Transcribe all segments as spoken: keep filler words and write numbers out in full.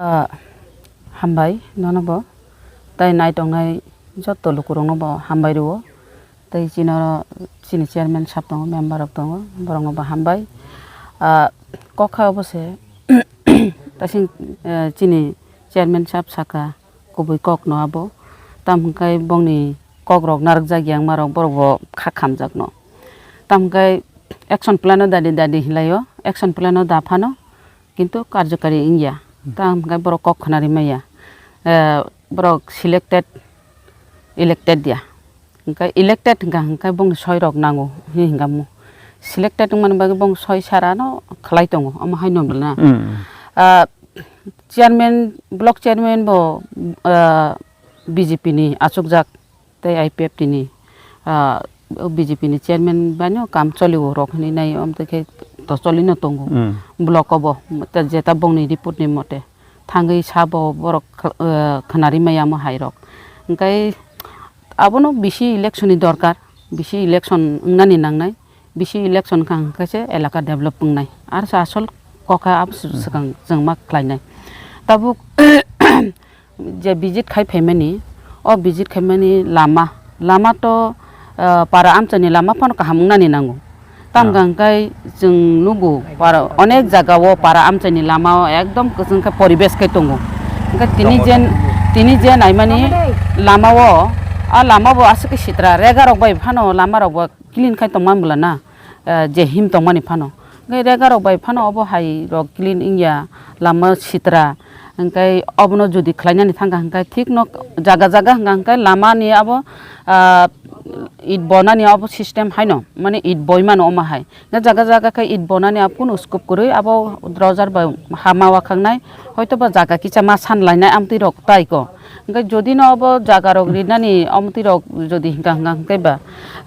Ah, hambai nono bo, tei nai tongnai joto lukurokno bo hambai rwo. Tei chini oro chini chairman sab tongo, member rok tongo, borokno bo hambai. Ah, kok kha obo se, tasing, eh, chini chairman sab saka kubui kok no abo. Tamo hwnkhe bongni kok rok narwkjak yang ma rok borok bo kha khamjak no. Tamo hwnkhe action plan o dadi dadi hinlai o, action plan o da phano, kintu karjokari wngya. Hmm. Tamo hwnkhe borok kok khwnari maya. Eh, borok selected, elected ya. Hwnkhe elected hwnkha hwnkhe bongni soi rok nango hinwi hwnkha mo. Selected wngmani bagwi bong soi sara no khlai tongo, omo hai no na. Hmm. Ah, chairman, block chairman bo, ah, B J P ni achukjak. Tei I P F T ni, ah, o B J P ni chairman bai no kam choli o rok hinwi nai, omo twi khe to choli no tongo. Mm. Block o bo, ta jeta bongni report ni mote thangwi sabo borok kh-, eh, khwnari maya mo hai rok. Hwnkhe abono bisi election ni dorkar, bisi election wngnani nangnai. Bisi election kha hwnkhe se elaka develop wngnai. Ar se asol kokha abo swkang chwng ma khlainai. Tabuk je visit khai phaimani, o visit khaimani lama, lama to, ah, para amchaini lama phano kaham wngnani nango. Tamo hwnkhe chwng nugo para, onek jaga o para amchaini lama o ekdom kwchwng khe poribesh khe tongo. Hwnkhe tini je, tini je naimani lama o, a lama bo aswk khe sitra, rega rok bai phano lama rok bo clean khai tongma bwla na, eh, je him tongmani phano. Hwnkhe rega rok bai phano obo hai rok clean wngya, lama sitra. Hwnkhe obono jodi khlainani thangkha hwnkhe thik no jaga jaga hwnkha hwnkhe lama ni abo, ah, it bonani abo system haino, mane it boi mano omo hai. Hwnkhe jaga jaga khe it bonani abo kunu scope kwrwi abo drojar bai hama wakhaknai, hoito ba jaga kisa ma sanlainai amtwi rok tai ko. Hwnkhe jodi no obo jaga rok rinani omtwi rok jodi hwnkha hwnkha hwnkhe ba,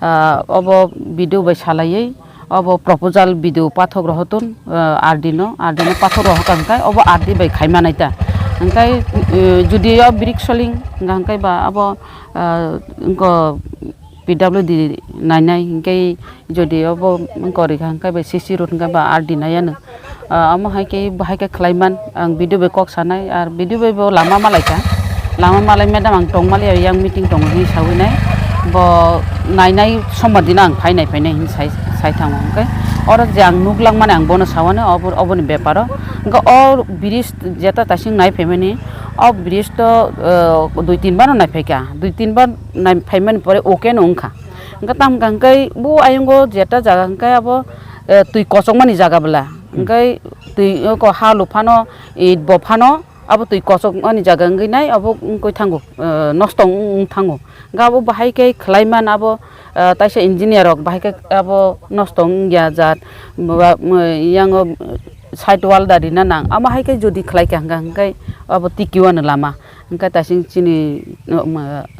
ah, obo B D O bai salaiwi obo proposal B D O pathok rohotun, ah, R D no, R D no pathok rohokha hwnkhe obo R D bai khai manai ta. Hwnkhe, eh, jodi o brick soling hwnkha hwnkhe ba abo, ah, wngkha P W D nainai hwnkhe jodi obo wngkha rikha hwnkhe ba C C road hwnkhe ba R D naiya no. Ah, omo hai khe, bo hai khe khlai man, ang video bai kok sanai, ar video bai bo lama malai kha, lama malai madam ang tong maliya, yang meeting tongo hinwi sawi nai, bo nainai sombar dino ang phainai phainai hinwi sai, sai thango, hwnkhe oro je ang nuk lang mani ang bono sawani obo, oboni beparo, hwnkhe o bridge jeta taising nai phaimani, o bridge to, eh, dui tin bar no nai phaikha, dui tin bar nai phaimani pore okay no wngkha, hwnkhe tamo hwnkhe bo ayongo jeta jaga hwnkhe abo, eh, twi kochokmani jaga bwla. Hwnkhe twi oko ha lu phano, it bo phano, abo twi kochok ani jaga wngwi nai, abo wngwi thango, eh, nosto wng, wng thango. Hwnkhe abo bahai khe khlai man abo, eh, taisa engineer rok bahai khe abo nosto wngya jat, ba, mw, yango side wall da rina nang, amo hai khe jodi khlai kha hwnkha hwnkhe abo tiki o ano lama. Hwnkhe taising chini,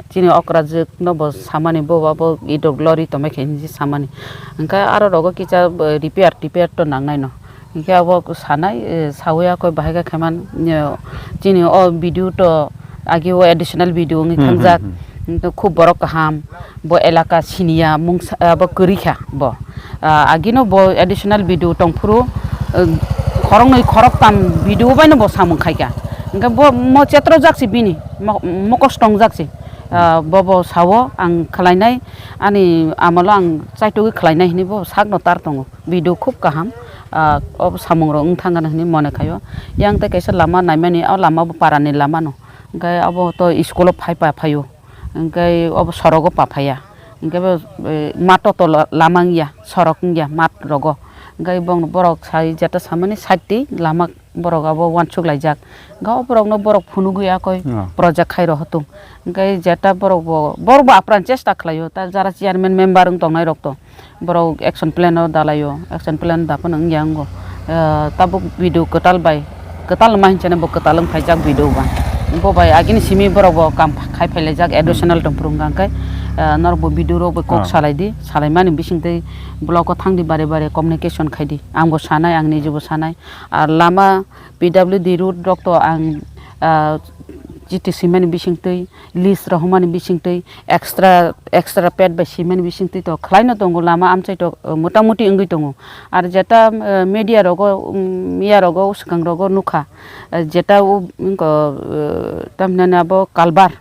chini okra jwk no bo samani, bo, bo, bo idok lori tongmai khe hinwi samani. Hwnkhe aro rogo kisa, eh, repair, repair to nangnai no. Hwnkhe abo sanai, eh, sawi ya koi bahai khe khaiman, eh, chini o video to agi o additional video wngwi thangjak. Hmm, hmm. Hwnkhe khub borok kaham. Bo elaka siniya mungsa, ah, bo kwrwi kha bo. Ah, agino bo additional video tongphuru, ah, khoroknwi khoroktam video baino bo samung khaikha. Hwnkhe bo mo chetrojak si bini, mo-, mokos tongjak si. Ah, bo bo sao ang khlainai, ani amalo ang chaitugwi khlainai hinwi bo sakno tar tongo. Video khub kaham, ah, o samungrok wngthang gana hinwi mone khaio. Yang tei kaisa lama naimani, o lama bo parani lama no. Hwnkhe abo to school o phai pa phaio. Hwnkhe obo sorogo paphaya. Hwnkhe bo, eh, mato tolo lama wngya, sorok wngya mat rogo. Hwnkhe bong-, borok sai jeta samani side ti lama borok abo uansuk laijak. Hwnkhe o borokno borok phunugwi akoi project khai rohotung. Hwnkhe jeta borok bo, borok bo apran chesta khlaio, ta jara chairman member wng tongnai rok to. Borok action plan o dalaio, action plan da phano wngya wngo. Eh, tabuk video kwtal bai, kwtal ma hinchane bo kwtal wng phaijak video ba. Bo bai agini simi borok bo kam khai phailaijak, additional tongphuru wngkha hwnkhe, eh, norok bo video rok bai kok salai di, salaimani bising tei block o thang di bare bare communication khai di. Ang bo sanai, ang niji bo sanai. Ar lama P W D road rok to ang, ah, chiti swimani bisingtwi, list rohormani bisingtwi, extra, extra pad bai swimani bisingtwi to khlaino tongo, lama amchai to, uh, motamuti wngwi tongo. Ar jeta, uh, media rogo, um, miya rogo, swkang rogo nukha, uh, jeta o wngkha, uh, tamhinani abo kalbar,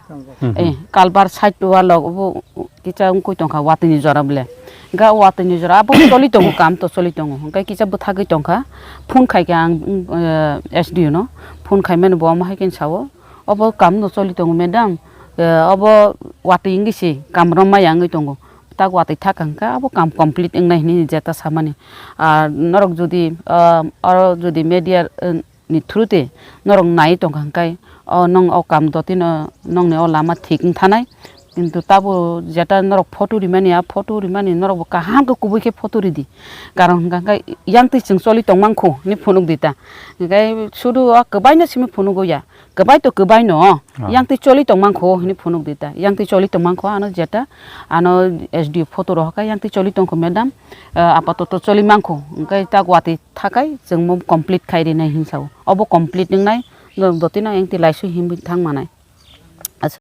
Hmm, eh, hmm. Kalbar side wall o bo kisa wngkui tongkha watwi ni jora bole. Hwnkhe watwi ni jora abo choli tongo, kam to choli tongo. Hwnkhe kisa bwthagwi tongkha, phone khaikha ang, uh, S D O no, phone khaimani bo omo hai khe sao. Obo kam no choli tongo, madam. Eh, obo watwi wngwi se kam romma ya wngwi tongo. Tak watwi thak hwnkha abo kam complete wngnai hinwi jeta samani. Ar norok jodi, ah, oro jodi media, eh, ni through te norok nai tongkha hwnkhe, o nong o kam dotino nongni o lama thik wngthanai. Kintu tabo jeta norok photo rimani, a photo rimani norok bo kaham khe kubui khe photo ridi. Karon hwnkha hwnkhe yang twi chwng choli tongmang kho hinwi phunuk di ta. Hwnkhe sudu o kwbaino simi phunugo ya. Kwbai to kwbaino, ah, yang twi choli tongmang kho hinwi phunuk di ta. Yang twi choli tongmang kho ano jeta, ano S D O photo rohorkha, yang twi choli tongkho madam, ah, apatoto choli mangkho. Hwnkhe tak watwi thakai chwng mo complete khai rinai hinwi sao. Obo complete wngnai, no dotino yang twi laisu hinwi thang manai.